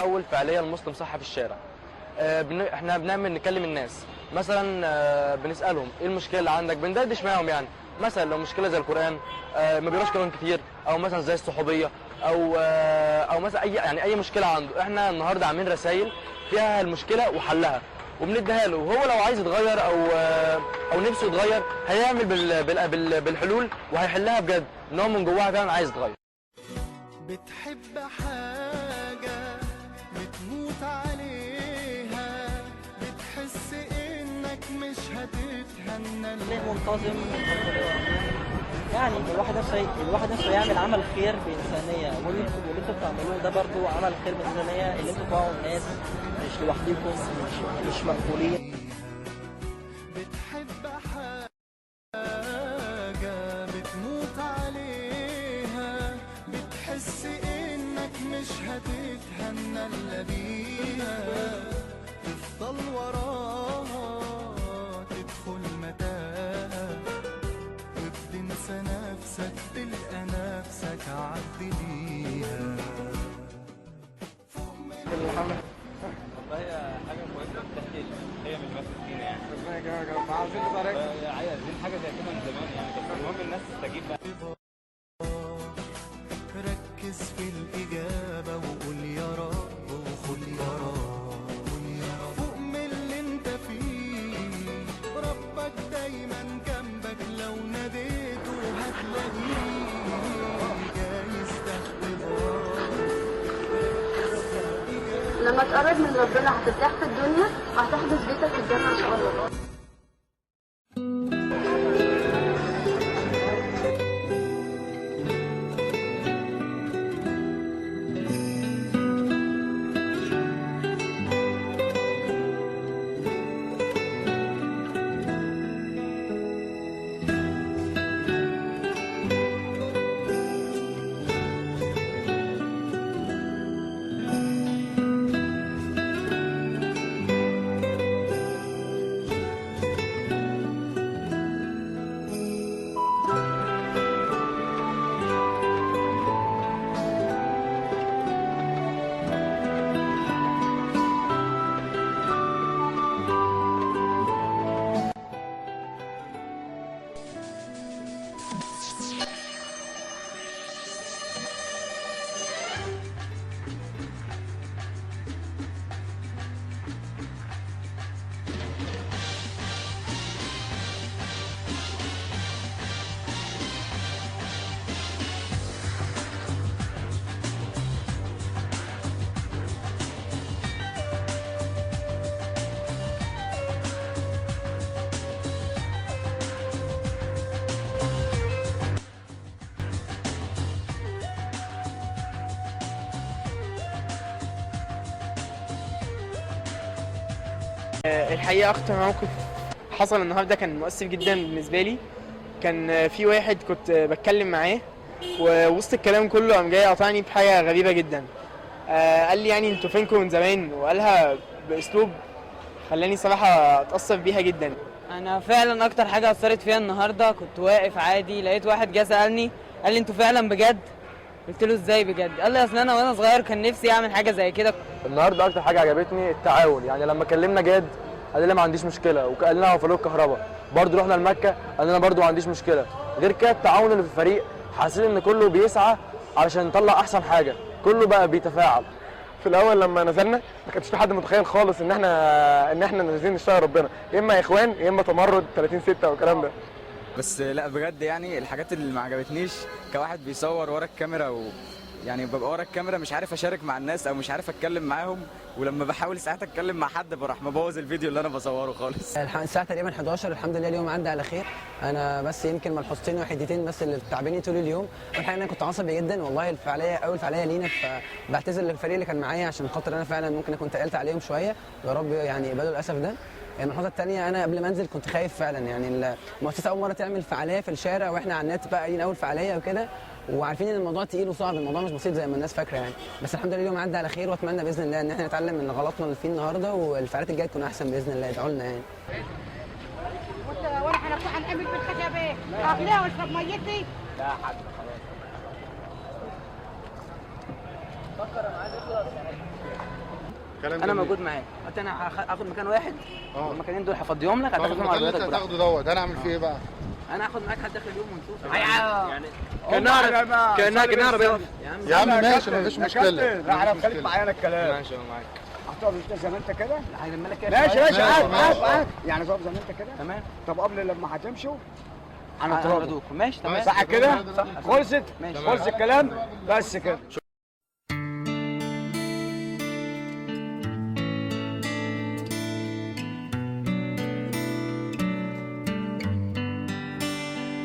اول فعالية المسلم صح في الشارع. احنا بنعمل نكلم الناس مثلا، بنسالهم ايه المشكلة اللي عندك، بندردش معاهم. يعني مثلا لو مشكلة زي القران، ما بيقراش قران كتير، او مثلا زي الصحوبيه، او مثلا اي مشكلة عنده. احنا النهارده عاملين رسائل فيها المشكلة وحلها وبنديها له، وهو لو عايز يتغير او نفسه يتغير هيعمل بالحلول وهيحلها بجد، ان هو من جواها فعلا عايز يتغير. بتحب حاجة بتموت عليها، بتحس انك مش هتتهنى. منتظم يعني الواحد نفسه يعمل عمل خير بإنسانية، واللي انتوا بتعملوه ده برضو عمل خير بإنسانية، اللي انتوا توعوا الناس مش لوحديكم، مش مقفولين. بتحب حاجة بتموت عليها، بتحس انك مش هتتهنى الا بيها، تفضل وراها تدخل متاهة، وبتنسى نفسك تلقى نفسك عدي ليها. والله حاجة كويسة بتحكي القيم اللي ماتت فينا يعني. ربنا يكرمك يا رب. عاوزين نبارك، عايزين حاجة زي كده من زمان يعني، بس المهم الناس تستجيب بقى. ركز في الإجابة وقول يا رب، وخد يا رب فوق من اللي انت فيه، ربك دايما جنبك لو ناديته هتلاقيه. جايز تختبار لما تقرب من ربنا هترتاح في الدنيا وهتحجز بيتك في الجنة إن شاء الله. الحقيقة أكتر موقف حصل النهاردة كان مؤثر جدا بالنسبة لي. كان في واحد كنت بتكلم معاه، ووسط الكلام كله قام جاي قاطعني بحاجة غريبة جدا. قال لي يعني انتوا فينكم من زمان، وقالها بأسلوب خلاني صراحة أتأثر بيها جدا. أنا فعلا أكتر حاجة أثرت فيها النهاردة، كنت واقف عادي لقيت واحد جه سألني قال لي انتوا فعلا بجد؟ قلت له ازاي بجد؟ قال لي اصل انا وانا صغير كان نفسي اعمل حاجة زي كده. النهارده اكتر حاجة عجبتني التعاون، يعني لما كلمنا جاد قال لنا ما عنديش مشكلة، وقال لنا هو الكهرباء، برضه رحنا لمكة قال لنا برضه ما عنديش مشكلة. غير كده التعاون اللي في الفريق، حسيت ان كله بيسعى علشان نطلع احسن حاجة، كله بقى بيتفاعل. في الاول لما نزلنا ما كانش في حد متخيل خالص ان احنا نازلين نشتغل ربنا، يا اما اخوان يا اما تمرد 30/6 والكلام ده. بس لا بجد يعني الحاجات اللي ما عجبتنيش كواحد بيصور ورا الكاميرا، يعني ببقى ورا الكاميرا مش عارف اشارك مع الناس او مش عارف اتكلم معاهم، ولما بحاول ساعات اتكلم مع حد بروح مبوظ الفيديو اللي انا بصورة خالص. الساعة تقريبا 11، الحمد لله اليوم عدى على خير. انا بس يمكن ملحوظتين وحدتين بس اللي تعباني طول اليوم. اول حاجة انا كنت عصبي جدا والله، الفعالية اول فعالية لينا، فبعتذر للفريق اللي كان معايا عشان خاطر انا فعلا ممكن اكون تقلت عليهم شوية، ويا رب يعني يقبلوا الاسف ده. الملحوظة الثانية انا قبل ما انزل كنت خايف فعلا، يعني المؤسسة اول مرة تعمل فعالية في الشارع واحنا على النت بقى قايلين اول فعالية وكده، وعارفين ان الموضوع تقيل وصعب، الموضوع مش بسيط زي ما الناس فاكره يعني. بس الحمد لله اليوم عدى على خير، واتمنى باذن الله ان احنا نتعلم من غلطنا اللي فيه النهارده، والفعاليات الجاية تكون احسن باذن الله. ادعوا لنا يعني. وانا هنعمل بالخشب ايه؟ اغليها واشرب ميتي؟ لا يا حاج خلاص. فكر انا عايز اخلص. كلام انا جميل. موجود معاك دلوقتي. انا هاخد مكان واحد، والمكانين دول هفضيهم لك، طب هتاخد فيهم المكان اللي انت عربيتك براحتك. هتاخده دوت انا اعمل فيه ايه بقى؟ انا هاخد معاك لحد اخر اليوم ونشوف. يعني كأنها عربية واقفة. يا عم ماشي، مفيش مشكلة. لا انا خليك معايا انا الكلام. ماشي معاك. هتقف انت زي ما انت كده. هلم لك. ماشي ماشي، معاك معاك ماشي. معاك، يعني تقف زي ما انت كده. تمام. طب قبل لما هتمشوا هنطردكم. ماشي تمام. صح كده؟ صح. خلصت؟ ماشي. خلص الكلام بس كده.